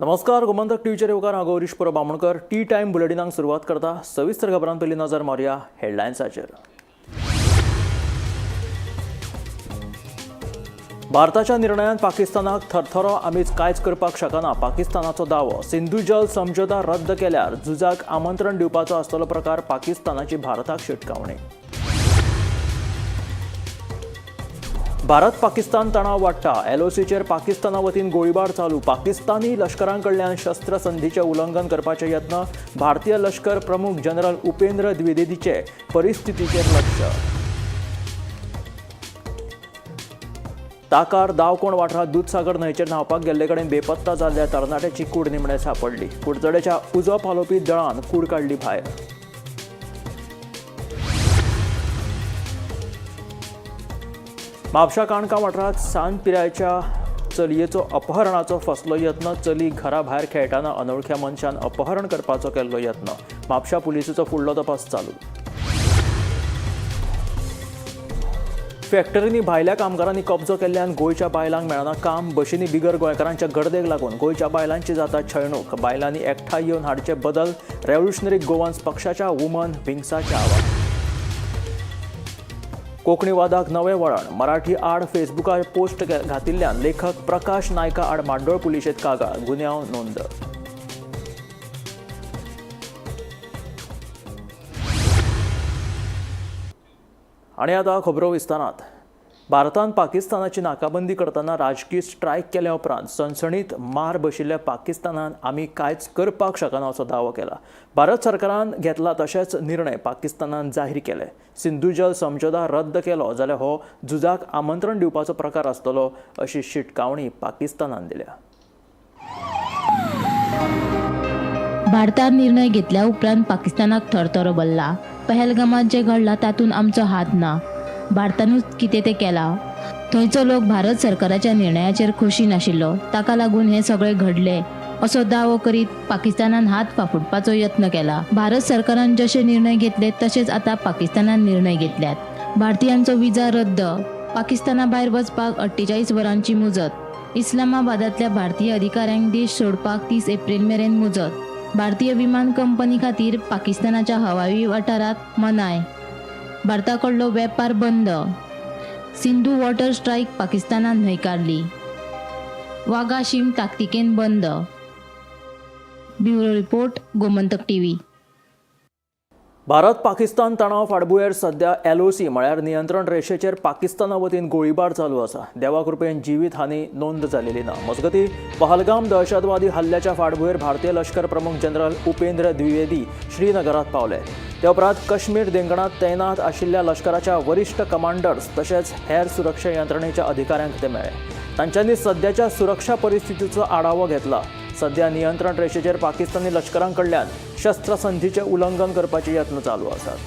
नमस्कार, गोमंतक टीव्हीचेर येवकार. हांव गौरीश परब बामणकर. टी टायम बुलेटिनाक सुरवात करता. सविस्तर खबरां पयलीं नजर मारुया हेडलायन्साचेर. भारताच्या निर्णयान पाकिस्तानाक थरथरो, आमीच कांयच करपाक शकना, पाकिस्तानाचो दावो. सिंधू जल समझोता रद्द केल्यार झुजाक आमंत्रण दिवपाचो आसतलो प्रकार, पाकिस्तानाची भारताक शिटकावणी. भारत पाकिस्तान तणाव वाडटा. एलओसीचेर पाकिस्ताना वतीन गोळीबार चालू. पाकिस्तानी लश्करांकडल्यान शस्त्रसंधीचें उल्लंघन करपाचे यत्न. भारतीय लश्कर प्रमुख जनरल उपेंद्र द्विवेदीचे परिस्थितीचेर लक्ष. ताकार दावकोण वाठारांत दुदसागर न्हंयचेर न्हांवपाक गेल्ले कडेन बेपत्ता जाल्ल्या तरणाट्याची कूड निमणे सांपडली. कुडचडेच्या उजो पालोवपी दळान कूड काडली भायर. म्हापशा काणका वाठारांत सान पिरायेच्या चलयेचो अपहरणाचो फसलो यत्न. चली घरा भायर खेळटाना अनवळख्या मनशान अपहरण करपाचो केल्लो यत्न. म्हापशा पुलिसेचो फुडलो तपास चालू. फॅक्टरींनी भायल्या कामगारांनी कब्जो केल्ल्यान गोंयच्या बायलांक मेळना काम. बशींनी बिगर गोंयकारांच्या गर्देक लागून गोंयच्या बायलांची जाता छळणूक. बायलांनी एकठांय येवन हाडचे बदल, रेव्होल्युशनरी गोवन्स पक्षाच्या वुमन विंग्साचें आवाहन. कोंकणी वादाक नवें वळण. मराठी आड फेसबुकार पोस्ट घातिल्ल्यान लेखक प्रकाश नायका आड मांडोळ पुलिशेंत कागाळ, गुन्यांव नोंद. आनी आतां खबरो विस्तारात. भारतान पाकिस्तानाची नाकाबंदी करतना राजकीय स्ट्रायक केल्या उपरांत सणसणीत मार बशिल्ल्या पाकिस्तानान आमी कांयच करपाक शकना असो दावो केला. भारत सरकारान घेतला तशेंच निर्णय पाकिस्तानान जाहीर केले. सिंधू जल समझोता रद्द केलो जाल्यार हो झुजाक आमंत्रण दिवपाचो प्रकार आसतलो अशी शिटकावणी पाकिस्तानान दिल्या. भारतान निर्णय घेतल्या उपरांत पाकिस्तानाक थरथरो भरला. पहलगामात जें घडलां तातूंत आमचो हात ना, भारतानूच कितें तें केलां. थंयचो लोक भारत सरकाराच्या निर्णयाचेर खोशी नाशिल्लो, ताका लागून हें सगळें घडलें असो दावो करीत पाकिस्तानान हात फाफुडपाचो यत्न केला. भारत सरकारान जशे निर्णय घेतले तशेच आतां पाकिस्तानान निर्णय घेतल्यात. भारतीयांचो विजा रद्द, पाकिस्ताना भायर वचपाक 48 वरांची मुजत, इस्लामाबादांतल्या भारतीय अधिकाऱ्यांक देश सोडपाक 30 एप्रील मेरेन मुजत, भारतीय विमान कंपनी खातीर पाकिस्तानाच्या हवाई वाठारांत मनाय, भारताकडलो वेपार बंद, सिंधू वॉटर स्ट्रायक पाकिस्तानान न्हयकारली, वाघा शीम ताकतिकेन बंद. Bureau report, Gomantak TV. Bharat Pakistan तणाव फाटभुंयेर सध्या एलओसी म्हळ्यार नियंत्रण रेशेचेर पाकिस्ताना वतीन गोळीबार चालू आसा. देवा कृपेन जिवीत हानी नोंद जालेली ना. मजगतीं, पहलगाम दहशतवादी हल्ल्याच्या फाटभुंयेर भारतीय लश्कर प्रमुख जनरल उपेंद्र द्विवेदी श्रीनगरात पावले. ते उपरांत काश्मीर देंगणांत तैनात आशिल्ल्या लश्कराच्या वरिश्ठ कमांडर्स तशेंच हेर सुरक्षा यंत्रणेच्या अधिकाऱ्यांक ते मेळ्ळे. तांच्यांनी सद्याच्या सुरक्षा परिस्थितीचो आढावो घेतला. सध्या नियंत्रण रेशेचेर पाकिस्तानी लश्करांकडल्यान शस्त्रसंधीचें उल्लंघन करपाचे यत्न चालू आसात.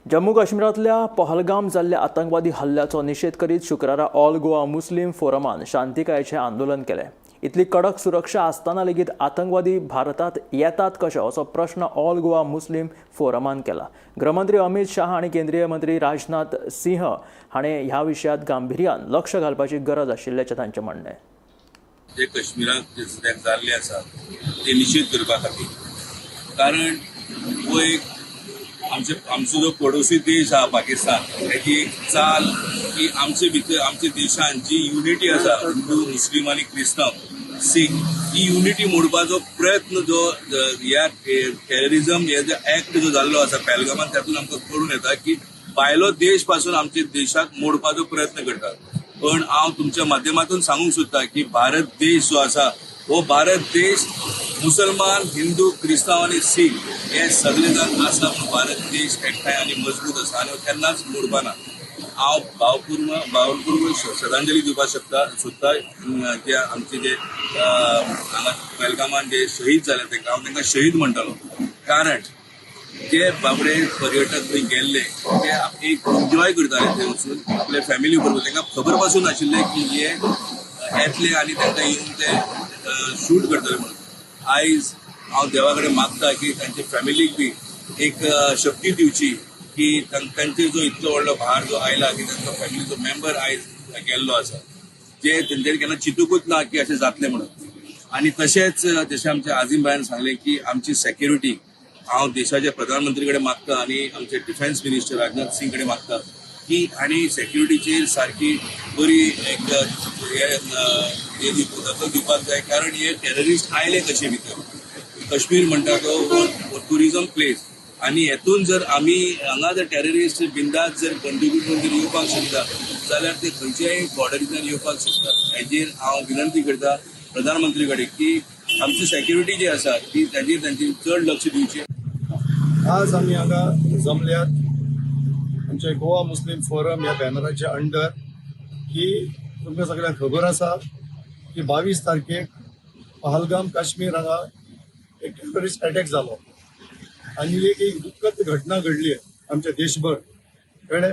जम्मू काश्मीरांतल्या पहलगाम जाल्ल्या आतंकवादी हल्ल्याचो निशेध करीत शुक्रारा ऑल गोवा मुस्लीम फोरमान शांतिकायेचें आंदोलन केलें. इतली कडक सुरक्षा आसतना लेगीत आतंकवादी भारतांत येतात कशे असो प्रश्न ऑल गोवा मुस्लीम फोरमान केला. गृहमंत्री अमित शाह आनी केंद्रीय मंत्री राजनाथ सिंह हाणें ह्या विशयांत गांभिर्यान लक्ष घालपाची गरज आशिल्ल्याचें तांचें म्हणणें. जे कश्मीराक जे सद्याक जाल्ले आसा ते निशेध करपा खातीर, कारण हो एक आमचो जो पडोसी देश आहा पाकिस्तान, हेजी एक चाल की आमचे भितर आमच्या देशान जी युनिटी आसा, हिंदू, मुस्लीम आनी क्रिस्तांव, सीख, ही युनिटी मोडपाचो प्रयत्न जो ह्या टेररिझम हे जे एक्ट जो जाल्लो आसा पेलगामान, तातूंत आमकां कळून येता की भायलो देश पासून आमच्या देशाक मोडपाचो प्रयत्न करतात. पण हांव तुमच्या माध्यमातून सांगूंक सोदता की भारत देश जो आसा हो भारत देश मुसलमान, हिंदू, क्रिस्तांव आनी सीख हे सगळे जाण आसा म्हूण भारत देश एकठांय आनी मजबूत आसा आनी केन्नाच मोडपाना. हांव भावपूर्व श्रद्धांजली दिवपाक शकता सोदता जे आमचे जे हांगा पेलगामान जे शहीद जाले तांकां हांव तांकां शहीद म्हणटालो, कारण जे बाबडे पर्यटक थंय गेल्ले ते एक एन्जॉय करताले थंय वचून आपल्या फॅमिली बरोबर. तांकां खबर पासून नाशिल्लें की हे येतले आनी तांकां येवन ते शूट करतले म्हणून. आयज हांव देवा कडेन मागता की तांच्या फॅमिलीक बी एक शक्ती दिवची की तांचेर जो इतलो व्हडलो भार जो आयला की तांचो फॅमिलीचो मेंबर आयज गेल्लो आसा, जे तेंच्यांनी केन्ना चिंतूकूच ना की अशें जातलें म्हणून. आनी तशेंच जशें आमच्या आझीम भायन सांगलें की आमची सेक्युरिटी, हांव देशाच्या प्रधानमंत्री कडेन मागता आनी आमचे डिफेन्स मिनिस्टर राजनाथ सिंग कडेन मागता की हांणी सेक्युरिटीचेर सारकी बरी एक हे दखल दिवपाक जाय, कारण हे टेररिस्ट आयले कशे भितर. काश्मीर म्हणटा तो टुरिझम प्लेस आनी हेतून जर आमी हांगा जर टेररिस्ट बिंदास जर बंदुकी घेवन जर येवपाक शकता जाल्यार ते खंयच्याय बॉर्डरींतल्यान येवपाक शकता. हेजेर हांव विनंती करता प्रधानमंत्री कडेन की आमची सेक्युरिटी जी आसा ती ताजेर तांची चड लक्ष दिवचें. आज आमी हांगा जमल्यात आमचे गोवा मुस्लीम फोरम ह्या बॅनराच्या अंडर की तुमकां सगळ्यांक खबर आसा की 22 तारखेक पहलगाम काश्मीर हांगा एक टेररिस्ट अटॅक जालो आनी एक दुख्खद घटना घडली आमच्या देशभर, कळ्ळें.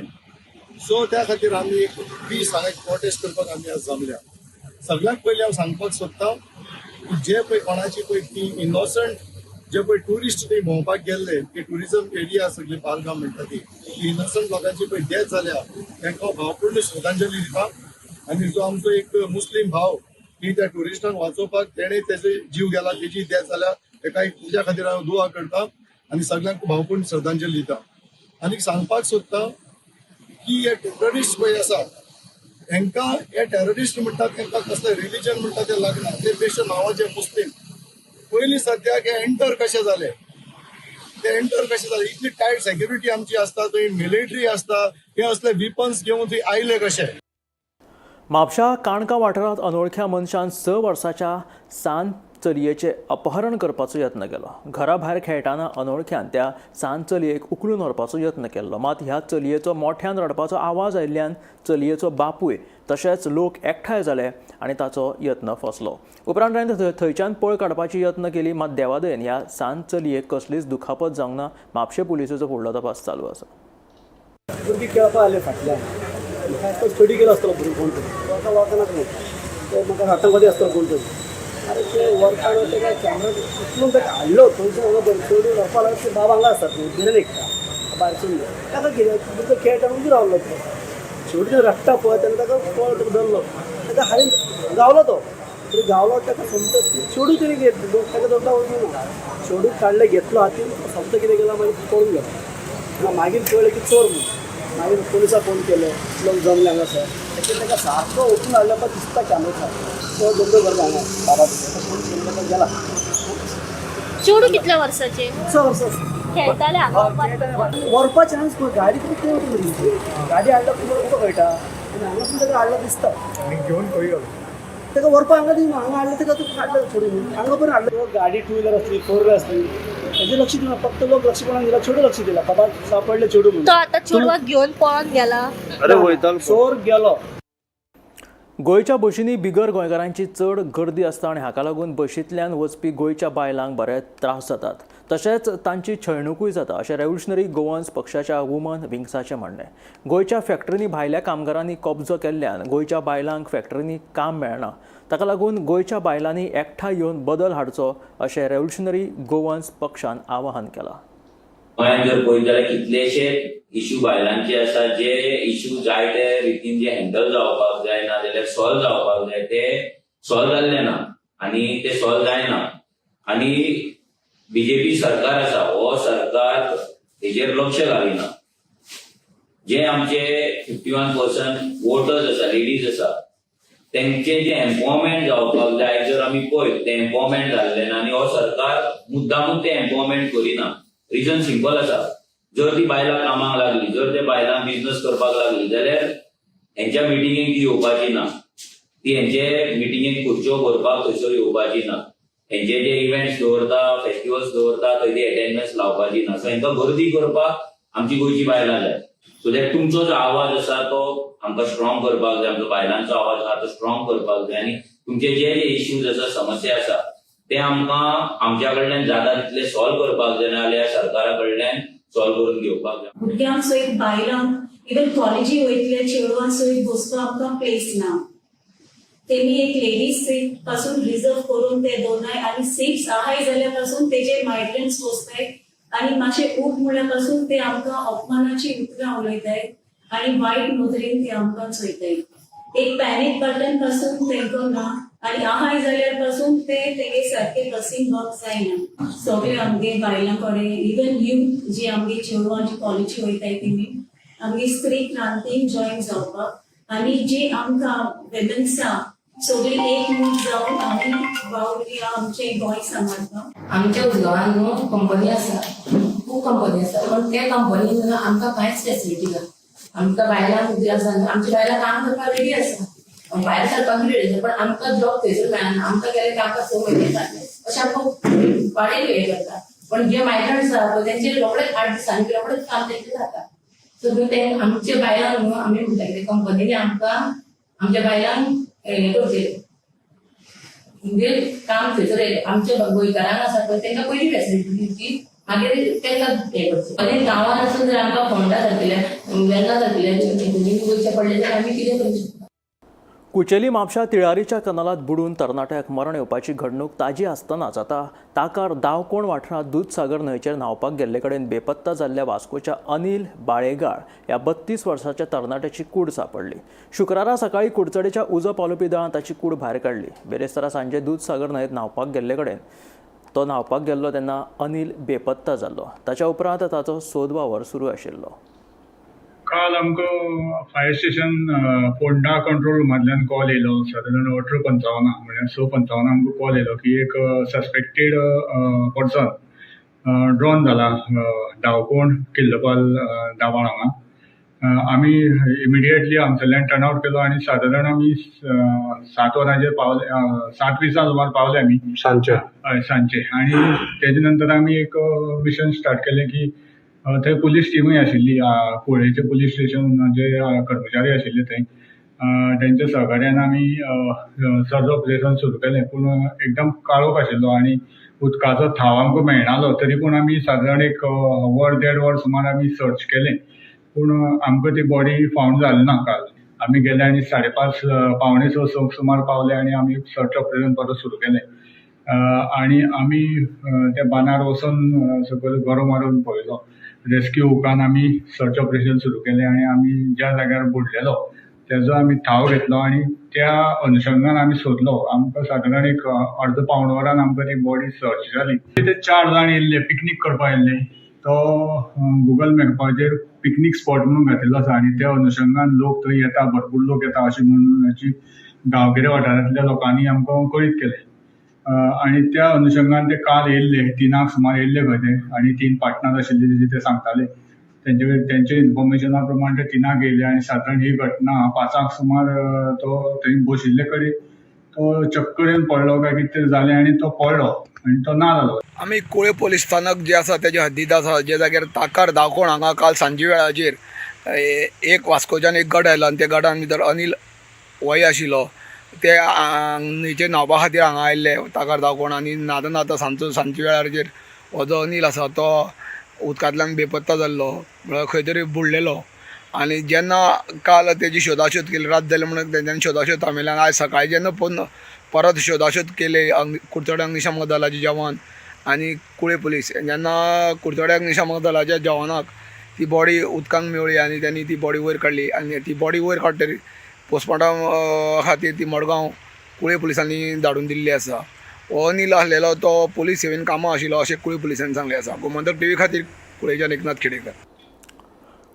सो त्या खातीर आमी एक पीस हांगा एक प्रोटेस्ट करपाक आमी आज जमल्या. सगळ्यांत पयलीं हांव सांगपाक सोदता की जे पळय कोणाची पळय ती इनोसंट जे पळय ट्युरिस्ट थंय भोंवपाक गेल्ले, ती ट्युरिजम एरिया सगळी पहलगाम म्हणटा ती इनोसंट लोकांची पळय डेथ जाल्या तांकां भावपूर्ण श्रद्धांजली दिता. आनी जो आमचो एक मुस्लीम भाव की त्या ट्युरिस्टांक वाचोवपाक तेणे तेजो जीव गेला, तेजी डेथ जाल्या, तेका एक तुज्या खातीर हांव दुआ करता आनी सगळ्यांक भावपूर्ण श्रद्धांजली दिता. आनी सांगपाक सोदता की हे टेररिस्ट पळय आसा हेंकां, हे टेररिस्ट म्हणटात तेंकां कसलें रिलीजन म्हणटा तें लागना, ते बेश्टे नांवाचे मुस्लीम. पयलीं सद्याक हे एंटर कशे जाले, ते एंटर कशे जाले, इतली टायट सेक्युरिटी आमची आसता, थंय मिलिटरी आसता, हे असले विपन्स घेवन थंय आयले कशे. म्हापशा काणका वाठारांत अनोळख्या मनशान 6 वर्साच्या सान चलयेचें अपहरण करपाचो यत्न केलो. घरा भायर खेळटाना अनोळख्यान त्या सान चलयेक उखलून व्हरपाचो यत्न केल्लो, मात ह्या चलयेचो मोठ्यान रडपाचो आवाज आयिल्ल्यान चलयेचो बापूय तशेंच लोक एकठांय जाले आनी ताचो यत्न फसलो. उपरांत ताणें थंयच्यान पळ काडपाची यत्न केली, मात देवादयेन ह्या सान चलयेक कसलीच दुखापत जावंक ना. म्हापशें पुलिसेचो फुडलो तपास चालू आसा. भुरगीं खेळपाक आयले फाटल्यान, म्हाका स्टडी केलो आसतलो भुरगो कोण तरी, म्हाका वळखनात न्हू, तो म्हाका आतंकवादी आसतलो कोण तरी. आरे ते वरताना तेका कॅमेरा उचलून ताका हाडलो थंयसून हांगा बरें चेडूं व्हरपा लागलो. ते बाबा हांगा आसतात न्हू, बिरेन विकता भायरसून ताका कितें भुरगो खेळटा उबी रावलो. तो शेवटी रडटा पळय तेन्ना ताका पळ ताका धरलो, ताका हाडून गावलो तो तरी गावलो ताका समजत चेडूं तरी घेतलो, ताका धरता वचूं ना, चेडूं काडलें घेतलो हातीन, समजो कितें केला मागीर पळून गेलो. मागीर कळ्ळें की चोर म्हणून. मागीर पुलिसाक फोन केलो, लोक जमले हांगासर, ताचेर ताका सारको ओपन हाडलो पळय दिसता कॅमेरा, तो धंदो करता हांगा बाबा फोन केलो ताका गेला. चेडूं कितल्या वर्साचें? 6 वर्सां. खेळटाले हांगा व्हरपा चान्स गाडी तुका कोण गाडी हाडला तुका कळटा, आनी हांगासून ताका हाडला दिसता, घेवन खंय गेलो ताका व्हरपा हांगा दिना, हांगा हाडलं ताका तुका हाडलं सोडून हांगा बरें हाडलं. गाडी टू व्हिलर आसली, फोर व्हिलर आसली, हेजें लक्ष दिना, फक्त लोक लक्ष कोणाक दिला, चेडूं लक्ष दिला, बाबा सापडले चेडूं म्हणून. तो आतां चेडवाक घेवन पळोन गेला. अरे वयतालो चोर गेलो. गोंयच्या बशींनी बिगर गोंयकारांची चड गर्दी आसता आनी हाका लागून बशींतल्यान वचपी गोंयच्या बायलांक बरेच त्रास जातात, तशेंच तांची छळणुकूय जाता अशें रेव्होल्युशनरी गोवन्स पक्षाच्या वुमन विंग्साचें म्हणणें. गोंयच्या फॅक्टरींनी भायल्या कामगारांनी कब्जो केल्ल्यान गोंयच्या बायलांक फॅक्टरींनी काम मेळना, ताका लागून गोंयच्या बायलांनी एकठांय येवन बदल हाडचो अशें रेव्होल्युशनरी गोवन्स पक्षान आवाहन केलां. गोंयांत जर पळयत जाल्यार कितलेशे इश्यू बायलांचे आसा, जे इश्यू जाय ते रितीन जे हँडल जावपाक जाय ना जाल्यार सॉल्व जावपाक जाय ते सॉल्व जाल्ले ना आनी ते सॉल्व जायना. आनी बीजेपी सरकार आसा हो सरकार हेजेर लक्ष घालिना. जे आमचे 51% वोटर्स आसा, लेडीज आसा, तेंचे जे एम्पावरमेंट जावपाक जाय जर आमी पळयत ते एम्पावरमेंट जाल्लें ना आनी हो सरकार मुद्दामूच ते एम्पावरमेंट करिना. रिजन सिंपल आसा, जर ती बायलां कामाक लागली, जर ते बायलां बिजनस करपाक लागली जाल्यार हेंच्या मिटिंगेक ती येवपाची ना, ती हेंचे मिटिंगेक खुर्च्यो भरपाक थंयसर येवपाची ना, हेंचे जे इव्हेंट्स दवरता, फेस्टिवल्स दवरता थंय ती अटेंडन्स लावपाची ना. सो हेंकां गर्दी करपाक आमची गोंयची बायलां जाय. सो that तुमचो जो आवाज आसा तो आमकां स्ट्रॉंग करपाक जाय, आमचो बायलांचो आवाज आसा तो स्ट्रॉंग करपाक जाय आनी तुमचे जे जे इश्यूज आसा, समस्या आसा ते आमकां आमच्या कडल्यान जाता तितले सॉल्व करपाक जाय, नाजाल्यार सरकारा कडल्यान सॉल्व करून घेवपाक जाय. भुरग्यांक सयत, बायलांक, इवन कॉलेजी वयतल्या चेडवां सयत बसपाक आमकां प्लेस ना. तेमी एक लेडीज सीट पासून रिजर्व करून ते दोनाय आनी सीट्स आहाय जाल्यार पासून तेजेर मायग्रंट्स बसताय आनी मातशे ऊब म्हणल्यार पासून ते आमकां अपमानाची उतरां उलयताय आनी वायट नदरेन ते आमकां चोयताय. एक पॅनीक बटन पासून तेंको ना आनी आहाय जाल्यार पासून ते तेगे सारके बसीन वर्क जायना. सगळे आमगे बायलां कडेन, इवन यूथ जी आमगे चेडवां जी कॉलेजी वयताय, तेमी आमगे स्त्री क्रांतीन जॉयन जावपाक आनी जी आमकां विमन्सां सगळी एकमूट जावन आमी वावुरया आमचें गोंय सांबाळपाक. आमच्या उजगांवान न्हू कंपनी आसा, खूब कंपनी आसा, पण त्या कंपनीन न्हू आमकां कांयच फेसिलिटी ना. आमकां बायलांक उद्या आसा न्हू, आमची बायलां काम करपाक रेडी आसा, भायर सरपाक रेडी आसा, पण आमकां जॉब थंयसर मेळना. आमकां गेले की आमकां 6 म्हयने जाले अशें आमकां वाडीर हे करता. पण जे मायग्रंट्स आसा पळय, तेंचे रोखडेच 8 दिसांनी रोखडेच काम तेंचें जाता. सो न्हू ते आमच्या बायलांक न्हू आमी म्हणटा कितें, कंपनीनी आमकां आमच्या बायलांक हें करचें, म्हणजे काम थंयसर आमच्या गोंयकारांक आसा पळय तेंकां पयली फेसिलिटी दिवची, मागीर तेंकां हें करचें. आनी गांवांत आसून जर आमकां फोंडा सारकिल्या, वेर्णा सारकिल्या हितूंनी वयचें पडलें जाल्यार आमी कितें करूंक शकता? कुचेली म्हापशा तिळारीच्या कनालात बुडून तरणाट्याक मरण येवपाची घडणूक ताजी आसतनाच आतां ताकार दावकोण वाठारांत दुदसागर न्हंयचेर न्हांवपाक गेल्ले कडेन बेपत्ता जाल्ल्या वास्कोच्या अनिल बाळेगाळ ह्या 32 वर्साच्या तरणाट्याची कूड सांपडली. शुक्रारा सकाळी कुडचडेच्या उजो पालोवपी दळान ताची कूड भायर काडली. बिरेस्तारा सांजे दुदसागर न्हंयेत न्हांवपाक गेल्ले कडेन तो न्हांवपाक गेल्लो तेन्ना अनिल बेपत्ता जाल्लो. ताच्या उपरांत ताचो सोद वावर सुरू आशिल्लो. काल आमकां फायर स्टेशन फोंडा कंट्रोल रुमांतल्यान कॉल येयलो. सादारण 18:55, म्हळ्यार 6:55 आमकां कॉल येयलो की एक सस्पेक्टेड पर्सन ड्रॉन जाला धांवकोण किल्लपाल दाबाळ हांगा. आमी इमिडिएटली हांगसरल्यान टर्न आवट केलो आनी सादारण आमी 7 वरांचेर पावले, 7:20 सुमार पावले आमी. सांजचे? हय, सांजचे. आनी तेजे नंतर आमी एक मिशन स्टार्ट केलें की थंय पुलीस टिमूय आशिल्ली, कुळेचे पुलीस स्टेशनाचे कर्मचारी आशिल्ले थंय. तेंच्या सहकार्यान आमी सर्च ऑपरेशन सुरू केलें. पूण एकदम काळोख आशिल्लो आनी उदकाचो थाव आमकां मेळनालो. तरी पूण आमी सादारण एक वर देड वर सुमार आमी सर्च केलें, पूण आमकां ती बॉडी फावंड जाली ना. काल आमी गेले आनी 5:30, 5:45, 6 सुमार पावले आनी आमी सर्च ऑपरेशन परत सुरू केलें आनी आमी त्या बांदार वचून सकयल गरो मारून पळयलो. रेस्क्यू हुकान आमी सर्च ऑपरेशन सुरू केलें आनी आमी ज्या जाग्यार बुडलेलो तेजो आमी थाव घेतलो आनी त्या अनुशंगान आमी सोदलो. आमकां सादारण एक अर्द पावण वरान आमकां ती बॉडी सर्च जाली. ते चार जाण येयल्ले, पिकनीक करपाक येयल्ले. तो गुगल मॅपाचेर पिकनीक स्पॉट म्हणून घातिल्लो आसा आनी त्या अनुशंगान लोक थंय येता, भरपूर लोक येता अशें म्हणून गांवगिऱ्या वाठारांतल्या लोकांनी आमकां कळीत केलें आनी त्या अनुशंगान ते काल येयल्ले, 3 सुमार येयल्ले खंय ते आनी तीन पार्टनर आशिल्ले तेजे, ते सांगताले. तेंचे तेंचे इन्फॉर्मेशना प्रमाण ते 3 येयले आनी सादारण ही घटना 5 सुमार तो थंय बशिल्ले कडेन तो चक्कर येवन पडलो काय कितें जालें आनी तो पडलो आनी तो ना जालो. आमी कुळे पोलीस स्थानक जे आसा तेजे हद्दीत आसा, जे जाग्यार ताकार दावकोण हांगा काल सांजे वेळाचेर एक वास्कोच्यान एक गड आयलो आनी त्या गडान भितर अनिल होय आशिल्लो. ते न्हंयचेर न्हांवपा खातीर हांगा आयिल्ले ताकार दावकोण आनी न्हाता न्हाता सांजचो, सांजच्या वेळाचेर हो जो अनिल आसा तो उदकांतल्यान बेपत्ता जाल्लो, म्हळ्यार खंय तरी बुडलेलो. आनी जेन्ना काल तेजी शोदाशोद केली, रात जाली म्हणून तेंच्यांनी शोदाशोद थांबयली आनी आयज सकाळी जेन्ना परत शोदाशोद केले, कुडचडे अग्निशामक दलाचे जवान आनी कुळे पुलीस, जेन्ना कुडचडे अग्निशामक दलाच्या जवानाक ती बॉडी उदकांत मेवळी आनी त्यांनी ती बॉडी वयर काडली आनी ती बॉडी वयर काडटरी पोस्टमॉर्टम खातीर ती मडगांव कुळे पुलिसांनी धाडून दिल्ली आसा. हो अनिल आसलेलो तो पुलीस सेवेन कामां आशिल्लो अशें कुळे पुलिसांनी सांगलें आसा. गोमंतक टीव्ही खातीर कुळेच्यान एकनाथ खेडेकर.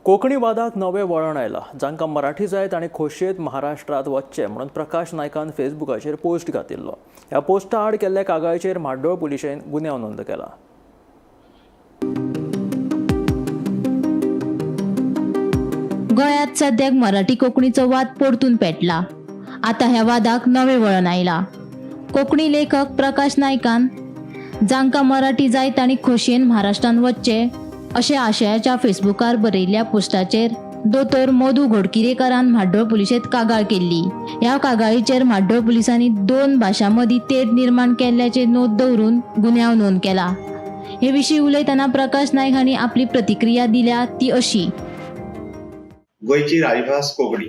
कोंकणी वादाक नवें वळण आयलां. जांकां मराठी जाय तांणी खोशयेत महाराष्ट्रात वचचें म्हणून प्रकाश नायकान फेसबुकाचेर पोस्ट घातिल्लो. ह्या पोस्टा आड केल्ल्या कागाळीचेर म्हाड्डोळ पुलिशेन गुन्यांव नोंद केला. गोंयांत सद्याक मराठी कोंकणीचो वाद परतून पेटला. आतां ह्या वादाक नवें वळण आयलां. कोंकणी लेखक प्रकाश नायकान जांकां मराठी जाय तांणी खोशयेन महाराष्ट्रान वचचें अशें आशयाच्या फेसबुकार बरयल्ल्या पोस्टाचेर दोतोर मधू घोडकिरेकारान म्हाड्डोळ पुलिशेंत कागाळ केल्ली. ह्या कागाळीचेर म्हाड्डोळ पुलिसांनी दोन भाशां मदीं तेढ निर्माण केल्ल्याचे नोंद दवरून गुन्यांव नोंद केला. हे विशीं उलयतना प्रकाश नायक हांणी आपली प्रतिक्रिया दिल्या ती अशी. गोंयची राजभास कोंकणी,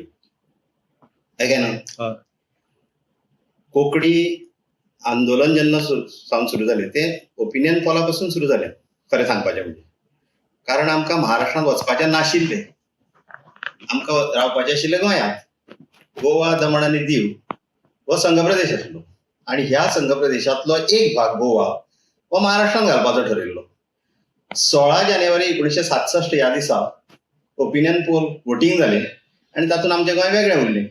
हय काय न्हू? कोंकणी आंदोलन जेन्ना सावन सुरू जालें तें ओपिनियन पोला पासून सुरू जालें, खरें सांगपाचें म्हणजे. कारण आमकां महाराष्ट्रांत वचपाचें नाशिल्लें, आमकां रावपाचें आशिल्लें गोंयांत. गोवा, दमण आनी दीव हो संघ प्रदेश आसलो आनी ह्या संघ प्रदेशांतलो एक भाग गोवा हो महाराष्ट्रांत घालपाचो ठरयल्लो. 16 जानेवारी 1967 ह्या दिसा ओपिनियन पोल वोटींग जालें आनी तातूंत आमचें गोंय वेगळें उरलें.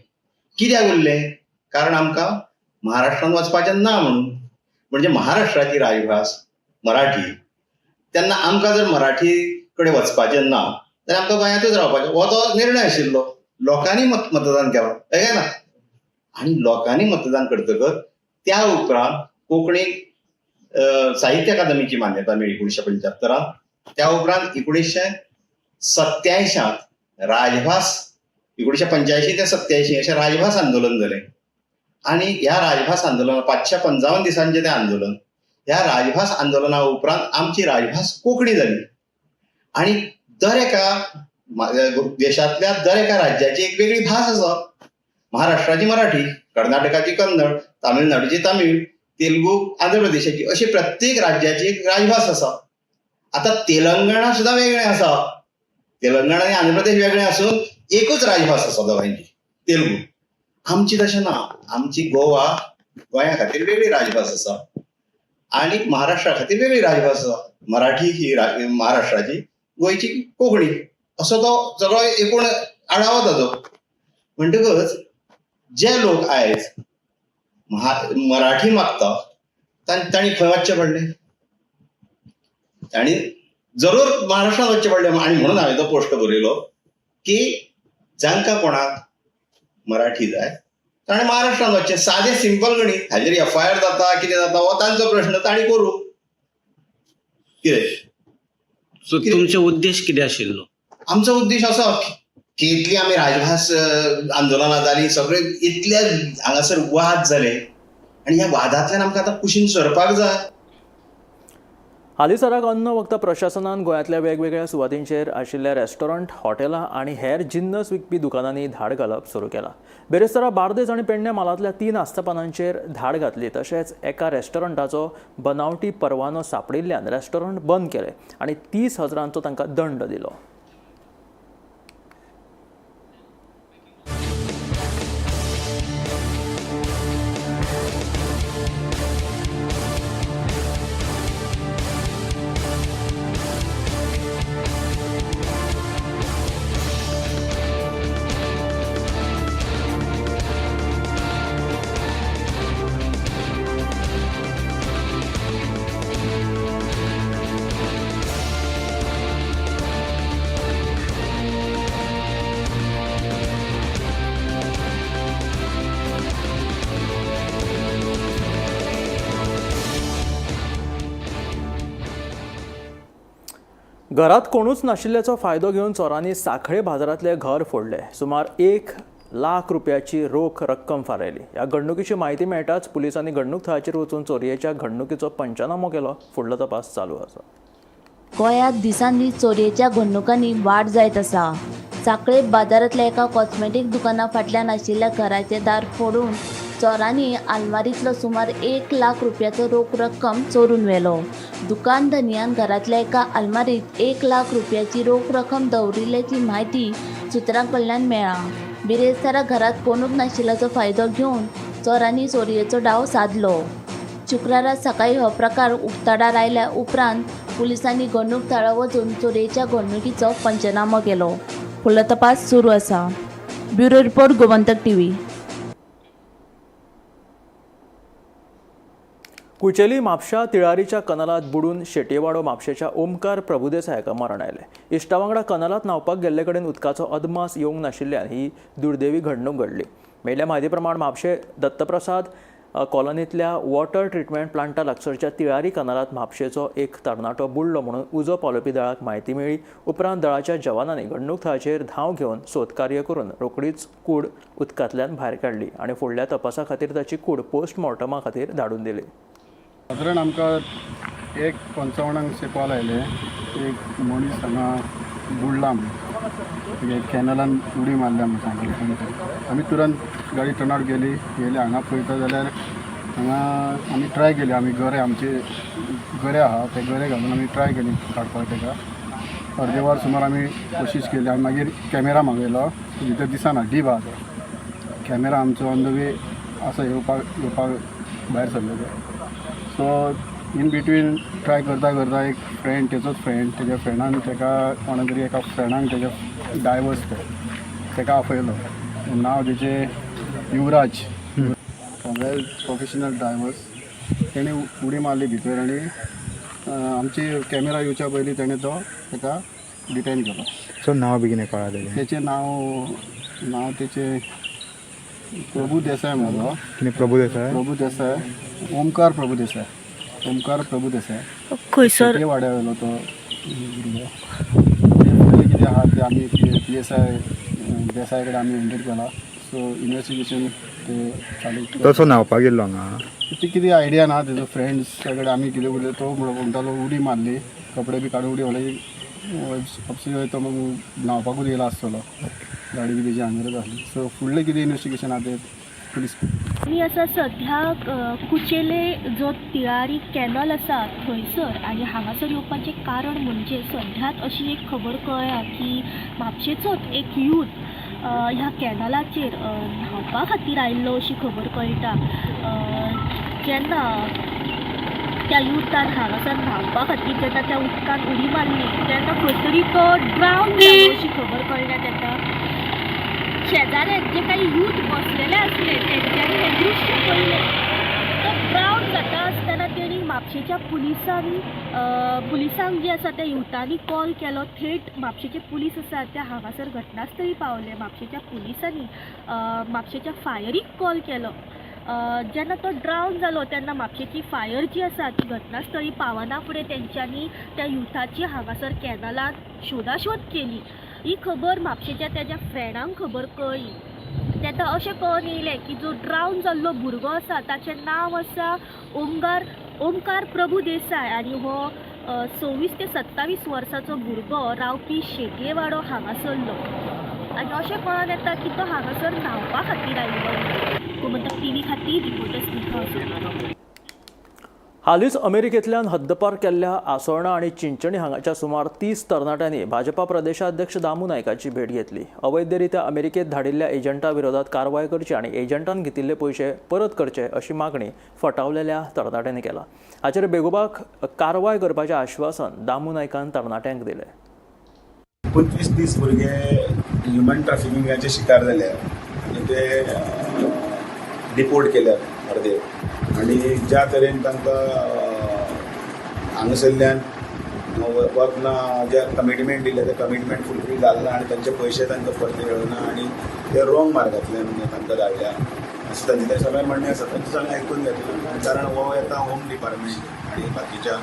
कित्याक उरलें? कारण आमकां महाराष्ट्रांत वचपाचें ना म्हणून. म्हणजे महाराष्ट्राची राजभास मराठी, तेन्ना आमकां जर मराठी कडेन वचपाचें ना जाल्यार आमकां गोंयांतूच रावपाचें, हो तो निर्णय आशिल्लो. लोकांनी मतदान केलां, हय काय ना? आनी लोकांनी मतदान करतकच त्या उपरांत कोंकणीक साहित्य अकादमीची मान्यता मेळ्ळी 1975. त्या उपरांत 1987 राजभास, 1985 ते 87 अशें राजभास आंदोलन जालें. आनी ह्या राजभास आंदोलना 555 दिसांचें तें आंदोलन. ह्या राजभास आंदोलना उपरांत आमची राजभास कोंकणी जाली. आनी दर एका देशांतल्या दर एका राज्याची एक वेगळी भास आसा. महाराष्ट्राची मराठी, कर्नाटकाची कन्नड, तामिळनाडूची तामीळ, तेलुगू आंध्र प्रदेशाची, अशी प्रत्येक राज्याची एक राजभास आसा. आतां तेलंगणा सुद्दां वेगळें आसा. तेलंगणा आनी आंध्र प्रदेश वेगळें आसून एकूच राजभास आसा दोगांयची, तेलुगू. आमची तशें ना. आमची गोवा, गोंया खातीर वेगळी राजभास आसा आनी महाराष्ट्रा खातीर वेगळी राजभास आसा. मराठी ही महाराष्ट्राची, गोंयची कोंकणी, असो तो सगळो एकूण आडावो ताजो. म्हणटकच जे लोक आयज मराठी मागता तांणी खंय वचचें पडलें? तांणी जरूर महाराष्ट्रांत वचचें पडलें. आनी म्हणून हांवें तो पोस्ट बरयलो की जांकां कोणाक मराठी जाय ताणें महाराष्ट्रांत वचचें. सादें सिंपल गणीत. हाजेर एफआयआर जाता, कितें जाता हो तांचो प्रश्न, तांणी करूं कितें. सो तुमचो उद्देश कितें आशिल्लो? आमचो उद्देश असो की इतली आमी राजभास आंदोलनां जालीं, सगळे इतले हांगासर वाद जाले आनी ह्या वादांतल्यान आमकां आतां कुशीन सरपाक जाय. हालींसराक अन्न वखदां प्रशासनान गोंयांतल्या वेगवेगळ्या सुवातींचेर आशिल्ल्या रेस्टॉरंट, हॉटेलां आनी हेर जिन्नस विकपी दुकानांनी धाड घालप सुरू केलां. बिरेस्तारा बार्देज आनी पेडणे म्हालांतल्या 3 आस्थापनांचेर धाड घातली. तशेंच एका रेस्टॉरंटाचो बनावटी परवानो सांपडिल्ल्यान रेस्टॉरंट बंद केलें आनी 30,000 तांकां दंड दिलो. घरात कोणूच नाशिल्ल्याचो फायदो घेवन चोरांनी सांखळे बाजारांतलें घर फोडलें. सुमार 1 लाख रुपयाची रोख रक्कम फारायली. ह्या घडणुकीची म्हायती मेळटाच पुलिसांनी घडणूक थळाचेर वचून चोरयेच्या घडणुकीचो पंचनामो केलो. फुडलो तपास चालू आसा. गोंयांत दिसान दीस चोरयेच्या घडणुकांनी वाड जायत आसा. सांखळे बाजारांतल्या एका कॉस्मेटीक दुकाना फाटल्यान आशिल्ल्या घराचें दार फोडून चोरांनी आलमारींतलो सुमार 1 लाख रुपयाचो रोख रक्कम चोरून व्हेलो. दुकान धनयान घरांतल्या एका आलमारींत 1 लाख रुपयाची रोख रक्कम दवरिल्ल्याची म्हायती सुत्रां कडल्यान मेळ्ळा. बिरेस्तारा घरांत कोणूच नाशिल्ल्याचो फायदो घेवन चोरांनी चोरयेचो डाव सादलो. शुक्रारा सकाळीं हो प्रकार उक्ताडार आयल्या उपरांत पुलिसांनी घडणूक थळार वचून चोरयेच्या घडणुकीचो पंचनामो केलो. फुडलो तपास सुरू आसा. Bureau report, Gomantak TV. Kucheli म्हापशा तिळारीच्या कनालात बुडून शेटयेवाडो म्हापशेच्या ओमकार प्रभुदेसाय हाका मरण आयलें. इश्टा वांगडा कनालात न्हांवपाक गेल्ले कडेन उदकाचो अदमास येवंक नाशिल्ल्यान ही दुर्दैवी घडणूक घडली. मेळिल्ल्या म्हायती प्रमाण म्हापशे दत्तप्रसाद कॉलनींतल्या वॉटर ट्रिटमेंट प्लांटा लागसरच्या तिळारी कनालात म्हापशेचो एक तरणाटो बुडलो म्हणून उजो पालोवपी दळाक म्हायती मेळ्ळी. उपरांत दळाच्या जवानांनी घडणूक थळाचेर धांव घेवन सोदकार्य करून रोखडीच कूड उदकांतल्यान भायर काडली आनी फुडल्या तपासा खातीर ताची कूड पोस्टमॉर्टमा खातीर धाडून दिली. सादारण आमकां 1:55 कॉल आयले, एक मनीस हांगा बुडला म्हणून. कॅनलान उडी मारल्या म्हूण सांगले कोणी तरी. आमी तुरंत गाडी टर्न आवट केली, गेले हांगा पळयता जाल्यार हांगा आमी ट्राय केली. आमी गरे, आमचे गरे आहा, ते गरे घालून आमी ट्राय केली काडपाक तेका. अर्दे वर सुमार आमी कोशिश केली आनी मागीर कॅमेरा मागयलो. भितर दिसना, डीप आहा तो. कॅमेरा आमचो ऑन the way आसा, येवपाक येवपाक भायर सरले ते. सो इन बिटवीन ट्राय करता करता एक फ्रेंड, तेचोच फ्रेंड, तेज्या फ्रेंडान तेका कोणा तरी एका फ्रेंडान, तेज्या डायवर्स ते, तेका आपयलो. नांव तेचें युवराज, वेल प्रोफेशनल डायवर्स. तेणें उडी मारली भितर आनी आमची कॅमेरा येवच्या पयलीं तेणें तो तेका डिटेन केलो. सो नांव बी कितें कळ्ळां तेजें? तेचें नांव नांव तेचें प्रभू देसाय म्हणलो. कितें, प्रभू देसाय? प्रभू देसाय, ओमकार प्रभू देसाय, ओमकार प्रभू देसाय. खंयसर? वाड्या वयलो तो भुरगो. फुडलें कितें आहा तें आमी पीएसआय देसाय कडेन आमी हँडल केला. सो इन्वेस्टिगेशन ते चालू. तसो न्हांवपाक गेल्लो हांगा? ती कितें आयडिया ना. तेजो फ्रेंड्स कडेन आमी कितें उलयलो, तो म्हणटालो उडी मारली, कपडे बी काडून उडी मारली. तो मग न्हांवपाकूच येयला आसतलो, गाडी बी तेजी हांगसरच आसली. सो फुडलें कितें इन्वेस्टिगेशन आहा तें पुलीस. आमी आसा सध्या कुचेले जो तिळारी कॅनल आसा थंयसर आनी हांगासर येवपाचें कारण म्हणजे सध्याच अशी एक खबर कळ्ळ्या की म्हापशेचोच एक यूथ ह्या कॅनलाचेर न्हांवपा खातीर आयिल्लो अशी खबर कळटा. जेन्ना त्या युथान हांगासर न्हांवपा खातीर जेन्ना त्या उदकान उडी मारली तेन्ना खंय तरी तो ड्रावन जालो अशी खबर कळ्ळ्या. तेन्ना शेजाऱ्याक जे काही यूथ बसलेले आसले तेंच्यांनी हें दृश्य पळयलें. तो ड्रावन जाता आसतना तेणी म्हापशेच्या पुलिसांनी पुलिसांक जे आसा त्या युथांनी कॉल केलो. थेट म्हापशेचे पुलीस आसा ते हांगासर घटनास्थळी पावले. म्हापशेच्या पुलिसांनी म्हापशेच्या फायरीक कॉल केलो. जेन्ना तो ड्रावन जालो तेन्ना म्हापशेची फायर जी आसा ती घटनास्थळी पावना फुडें तेंच्यांनी त्या युथाची हांगासर कॅनलांत शोदाशोद केली. ही खबर म्हापशेच्या तेज्या फ्रेंडांक खबर कळ्ळी. तेन्ना अशें कळून येयलें की जो ड्रावन जाल्लो भुरगो आसा ताचें नांव आसा ओमकार प्रभू देसाय आनी हो 26 ते 27 वर्साचो भुरगो रावपी शेटयेवाडो हांगासरलो आनी अशें कळोन येता की तो हांगासर न्हांवपा खातीर आयिल्लो. गोमंतक टीव्ही खातीर रिपोर्टर स्नेहा. हालींच अमेरिकेंतल्यान हद्दपार केल्ल्या आसोळणा आनी चिंचणी हांगाच्या सुमार 30 तरणाट्यांनी भाजपा प्रदेशाध्यक्ष दामू नायकाची भेट घेतली. अवैधरित्या अमेरिकेत धाडिल्ल्या एजंटा विरोधात कारवाय करची आनी एजंटान घेतिल्ले पयशे परत करचे अशी मागणी फटावलेल्या तरणाट्यांनी केला. हाचेर बेगोबेग कारवाय करपाचें आश्वासन दामू नायकान तरणाट्यांक दिलें. 25 दीस भुरगे ह्युमन ट्रॅफिकिंगाचे शिकार जाले आनी ते डिपोर्ट केल्यात अर्दे. आनी ज्या तरेन तांकां हांगासरल्यान वतना जे कमिटमेंट दिलें तें कमिटमेंट फुलफील जालें ना आनी तांचे पयशे तांकां परते मेळना आनी ते रोंग मार्गांतल्यान तांकां धाडल्या अशें तांचें तें सगळें म्हणणें आसा. तांचें सगळें आयकून घेतलें, कारण हो येता होम डिपार्टमेंट आनी बाकीच्या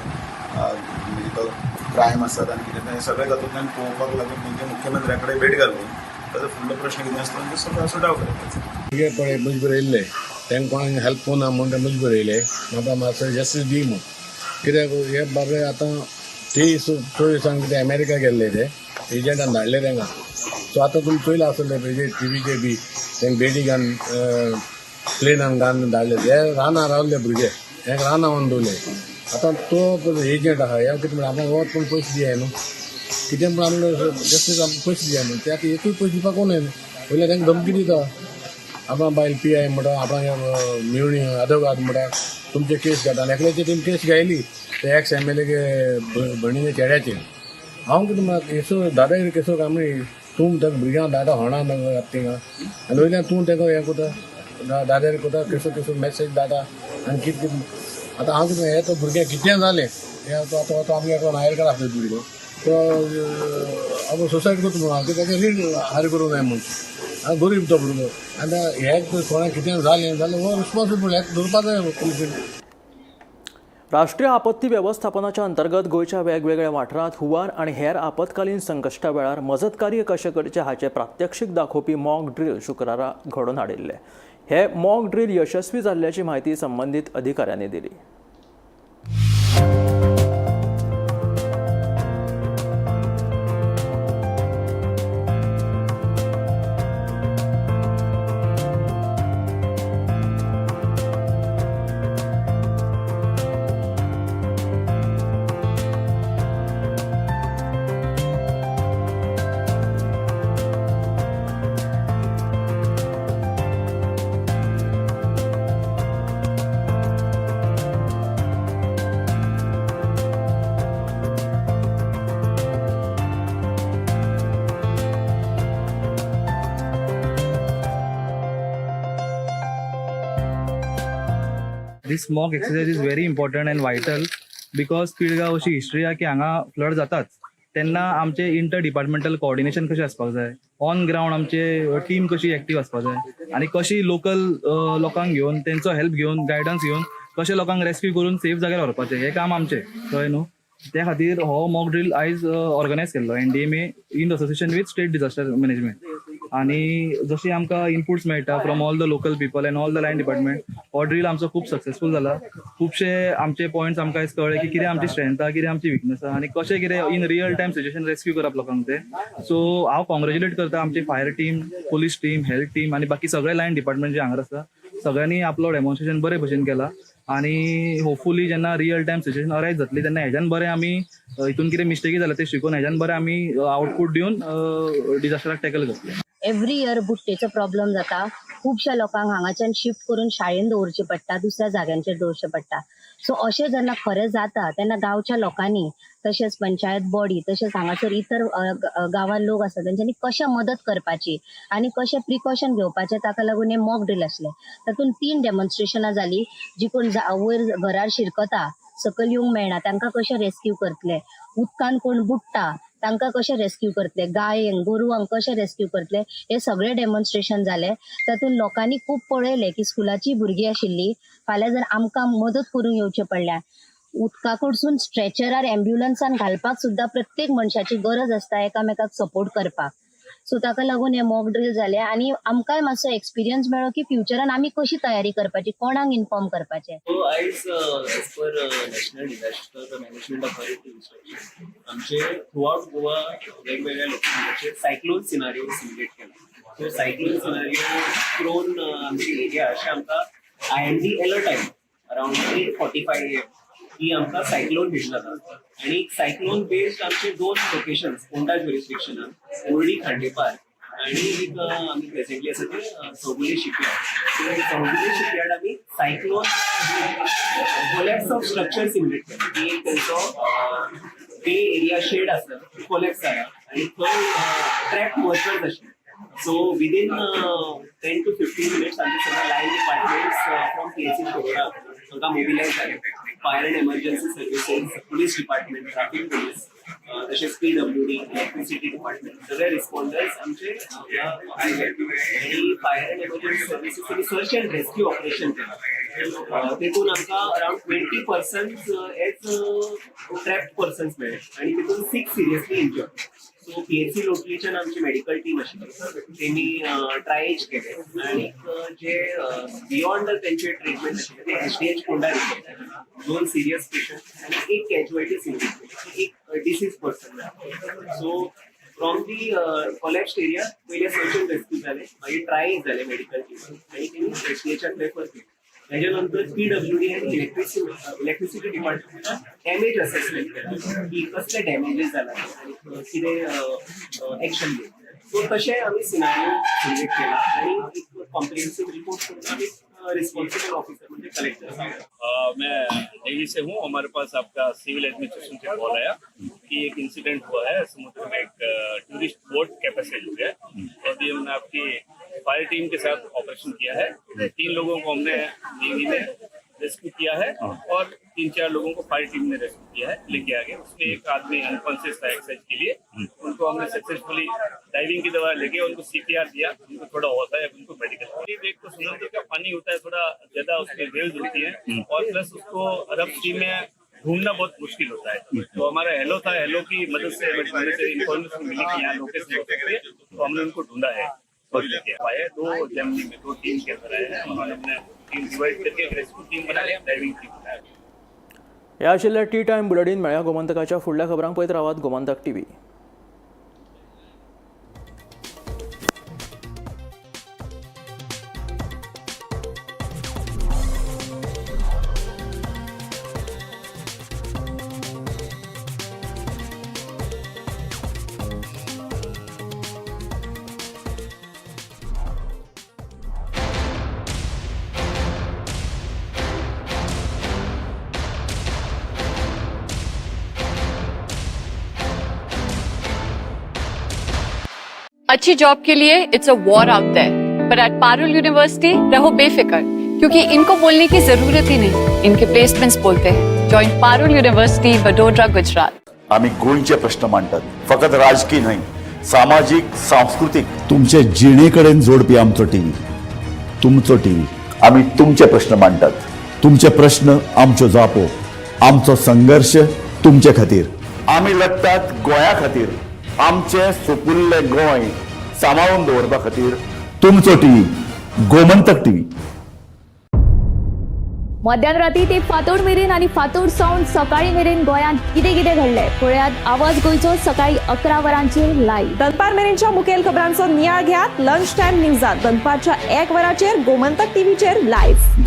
म्हणजे तो क्रायम आसात आनी कितें तें सगळें तातूंतल्यान पळोवपाक लागून तांच्या मुख्यमंत्र्या कडेन भेट घालून ताजो फुडलो प्रश्न कितें आसता तो सगळो सुटाव करपाचो. भुरगे पळय मजबूर येयल्ले, तांकां कोणाक हेल्प ना म्हूण ते मजबूर येयले. म्हाका मातसो जस्टीस दी म्हूण, कित्याक हे बाबडे आतां 23 24 कितें अमेरिका गेल्ले ते एजंटान धाडले तांकां. सो आतां तुमी चोयला आसतलें टिवीचेर बी तांकां बेडी घालून प्लेनान घालून धाडले. हे रानां रावले भुरगे, हेका रानां व्हरून दवरले. आतां तो एजंट आहा, हे कितें म्हणटा आपणाक वत पूण पयशे दियाय न्हू, कितें म्हण आमकां जस्टीस आमकां पयशे दियाय न्हू. ते आतां एकूय पयशे दिवपाक कोण न्हू, पयलीं तांकां धमकी दिता, आपणा बायल पी I म्हणटा, आपणाक मेवणी आदोगाद म्हणटा, तुमचे केस घेता. आनी एकल्याची तेणी केस घायली ते एक्स एम एल ए भयणीच्या चेड्याचेर. हांव कितें म्हणटा, केसो दादागिरी केसो काय म्हण तूं ताका भुरग्यांक दादा होणा थिंगा आनी वयल्यान तूं ताका हें करता, दादागिरी करता, केसो केसो मॅसेज दादा आनी कितें कितें. आतां हांव कितें हें तो भुरग्यांक कितें जालें हें आतां आतां आमगे एकलो नायर आसलो भुरगो तो आपूण सुसायड करता म्हणून हांव ताका रीण हारी करूंक जाय म्हूण. आनी गरीब तो भुरगो आनी हे कोणाक कितें जालें जाल्यार हो रिस्पोन्सिबल हेका धरपा जाय पुलिसीन. राष्ट्रीय आपत्ती वेवस्थापनाच्या अंतर्गत गोंयच्या वेगवेगळ्या वाठारांत हुंवार आनी हेर आपत्कालीन संकश्टा वेळार मजत कार्य कशें करचें हाचें प्रात्यक्षीक दाखोवपी मॉक ड्रील शुक्रारा घडोवन हाडिल्लें. हे मॉक ड्रील यशस्वी जाल्ल्याची म्हायती संबंदीत अधिकाऱ्यांनी दिली. This mock exercise is very important and vital because Pilgaon अशी हिस्ट्री आहा की हांगा फ्लड जाताच. तेन्ना आमचे इंटर डिपार्टमेंटल कोऑर्डिनेशन कशें आसपाक जाय, ऑन ग्रावंड आमचे टीम कशी एक्टीव आसपाक जाय आनी कशी लोकल लोकांक घेवन, तेंचो हेल्प घेवन, गायडन्स घेवन कशें लोकांक रेस्क्यू करून सेफ जाग्यार व्हरपाचें, हें काम आमचें, कळ्ळें न्हू. त्या खातीर हो मॉक ड्रील आयज ऑर्गनायज केल्लो NDMA in association with state disaster management. आनी जशी आमकां इनपुट्स मेळटा from all the local people and all the line department, हो ड्रील आमचो खूब सक्सेसफूल जाला. खुबशे आमचे पॉयंट्स आमकां आयज कळ्ळे की कितें आमची स्ट्रेंथ आहा, कितें आमची विकनस आहा आनी कशें कितें in real time situation rescue करप लोकांक ते. सो हांव कॉंग्रेच्युलेट करता आमची fire team, police team, health team आनी बाकी सगळे लायन डिपार्टमेंट जे हांगा आसा, सगळ्यांनी आपलो डेमॉन्स्ट्रेशन बरे भशेन केला. आनी होपफुली जेन्ना रियल टायम सिच्युएशन अरायज जातली तेन्ना हेज्यान बरें आमी हितून कितें मिस्टेकी जाल्या ते शिकून हेज्यान बरें आमी आउटपुट दिवन डिजास्टराक टॅकल करतले. एवरी इयर बुट्टेचो प्रॉब्लम जाता. खुबश्या लोकांक हांगाच्यान शिफ्ट करून शाळेन दवरचें पडटा, दुसऱ्या जाग्यांचेर दवरचें पडटा. सो अशें जेन्ना खरें जाता तेन्ना गांवच्या लोकांनी तशेंच पंचायत बॉडी तशेंच हांगासर इतर गांवान लोक आसा तेंच्यांनी कशें मदत करपाची आनी कशें प्रिकॉशन घेवपाचें, ताका लागून हें मॉक ड्रील आसलें. तातूंत 3 डेमॉन्स्ट्रेशनां जालीं. जी कोण वयर घरार शिरकता, सकयल येवंक मेळना, तांकां कशें रेस्क्यू करतले, उदकान कोण बुडटा तांकां कशें रेस्क्यू करतले, गायेंक गोरवांक कशें रेस्क्यू करतले, हे सगळे डेमॉन्स्ट्रेशन जाले. तातूंत लोकांनी खूब पळयलें की स्कुलाची भुरगीं आशिल्लीं, फाल्यां जर आमकां मदत करूंक येवचें पडल्यार उदका कडसून स्ट्रेचरार एम्ब्युलन्सान घालपाक सुद्दां प्रत्येक मनशाची गरज आसता एकामेकाक सपोर्ट करपाक. सो ताका लागून हे मॉक ड्रील जाले आनी आमकांय मातसो एक्सपिरियन्स मेळ्ळो की फ्युचरान आमी कशी तयारी करपाची, कोणाक इन्फॉर्म करपाचें. सो आयज as per national disaster management authority instruction आमचे थ्रू आउट गोवा वेगवेगळ्या लोकेशनाचेर सायक्लोन सिनारियो सिम्युलेट केला. सो सायक्लोन सिनारियो प्रोन आमची एरिया अशें आमकां IMD alert आयलो अरावंड 8:45 AM की आमकां सायक्लोन हिट जाता आनी सायक्लोन बेस्ड आमचे 2 लोकेशन्स पोंडा ज्युरिस्डिक्शनान, बोर्डी खांडेपार आनी एक आमी प्रेझेंटली आसा ते चौगुले शिपयार्ड. ते चौगुले शिपयार्ड आमी cyclone collapse of structure simulate केला की एक तेंचो बे एरिया शेड आसता कोलॅप्स जाला आनी थंय ट्रॅप वर्कर्स आशिल्ले. So within 10 to 15 minutes आमचे सगळे line departments from PHC Shiroda तांकां मोबिलायज जाले. Fire and emergency services, police department, traffic police, तशेंच PWD, electricity department, सगळे रिस्पॉन्डर्स आमचे आयले आनी fire and emergency services search and rescue operation केलां. तेतून आमकां around 20 persons as trapped persons मेळ्ळे आनी तितून 6 सिरियसली इंजर्ड. सो PHC लोटलीच्यान आमची मेडिकल टीम आशिल्ली, तेमी ट्रायेज केले आनी जे बियॉन्ड तेंचे ट्रिटमेंट आशिल्ले ते SDH Ponda refer केले. 2 सिरियस पेशंट आनी एक कॅज्युअलिटी सिरियस, एक deceased person. So from the collapsed area पयले सर्च अँड रेस्क्यू जाले, मागीर ट्रायेज जाले मेडिकल टीमान आनी तेमी SDHाक रेफर केले. तेच्या नंतर PWD आनी इलेक्ट्रिसिटी डिपार्टमेंटान डॅमेज असेसमेंट केला की कसले डॅमेजीस जाला आनी कितें एक्शन घेवं. सो तशें आमी सिनारियो सिम्युलेट केला आनी एक कॉम्प्रिहेन्सीव रिपोर्ट करून आमी रिस्पॉन्सिबल ऑफिसर म्हणजे कलेक्टर साहब. मैं नेवी से हूँ. हमारे पास आपका सिविल एडमिनिस्ट्रेशन से कॉल आया कि एक इंसिडेंट हुआ है, समुद्र में एक टूरिस्ट बोट कैपेसिटी हो गया है. तो अभी हमने आपकी फायर टीम के साथ ऑपरेशन किया है. 3 लोगों को हमने नेवी ने रेस्क्यू किया है और 3-4 लोगों को फायर टीम ने रेस्क्यू किया है, लेके आ गए. उसमें एक आदमी अनकॉन्शियस था एक्सरसाइज के लिए, उनको हमने सक्सेसफुली डाइविंग की दवा लेके उनको CPR दिया. उनको थोड़ा होता है, उनको मेडिकल. एक तो समुद्र का पानी होता है, थोड़ा ज्यादा उसमें वेव्स होती है और प्लस उसको अरब सी में ढूंढना बहुत मुश्किल होता है. तो हमारा हेलो था, हेलो की मदद से हमें ढूंढने से इंफॉर्मेशन मिली कि यहाँ लोकेशन हो सकती है, तो हमने उनको ढूंढा है और लेके आए. 2 जर्मनी में 2 टीम के अंदर आए हैं. उन्होंने अपने टीम डिवाइड करके एक रेस्क्यू टीम बनाया, डाइविंग टीम बनाया. हे आशिल्ले टी टायम बुलेटीन. मेळया गोमंतकाच्या फुडल्या खबरांक. पळयत रावात गोमंतक टीव्ही. अच्छी जॉब के लिए it's a war out there, पर एट पारुल यूनिवर्सिटी रहो बेफिक्र, क्योंकि इनको बोलने की जरूरत ही नहीं, इनके प्लेसमेंट्स बोलते हैं। Join Parul University, Vadodara, Gujarat. आम्ही गोंयचे प्रश्न मांडतात, फकत राजकीय न्हय, सामाजीक, सांस्कृतीक, तुमचे जिणे कडेन जोडपी आमचो टीव्ही, तुमचो टीव्ही। आम्ही तुमचे प्रश्न मांडतात, तुमचे प्रश्न आमच्यो जापो, आमचो संघर्ष तुमचे खातीर। आमी लढतात गोंया खातीर, आमचे सुपुल्ले गोंय सांबाळून दवरपा खातीर। तुमचो टीव्ही, गोमंतक टीव्ही। मध्यान राती ते फांतोड मेरेन आनी फांतोड सावन सकाळी मेरेन गोंयांत कितें कितें घडलें पळयात आवाज गोंयचो सकाळी 11 वरांचेर लायव्ह। दनपार मेरेनच्या मुखेल खबरांचो नियाळ घेयात लंच टायम न्यूजात दनपारच्या 1 वराचेर गोमंतक टीव्हीचेर लायव्ह।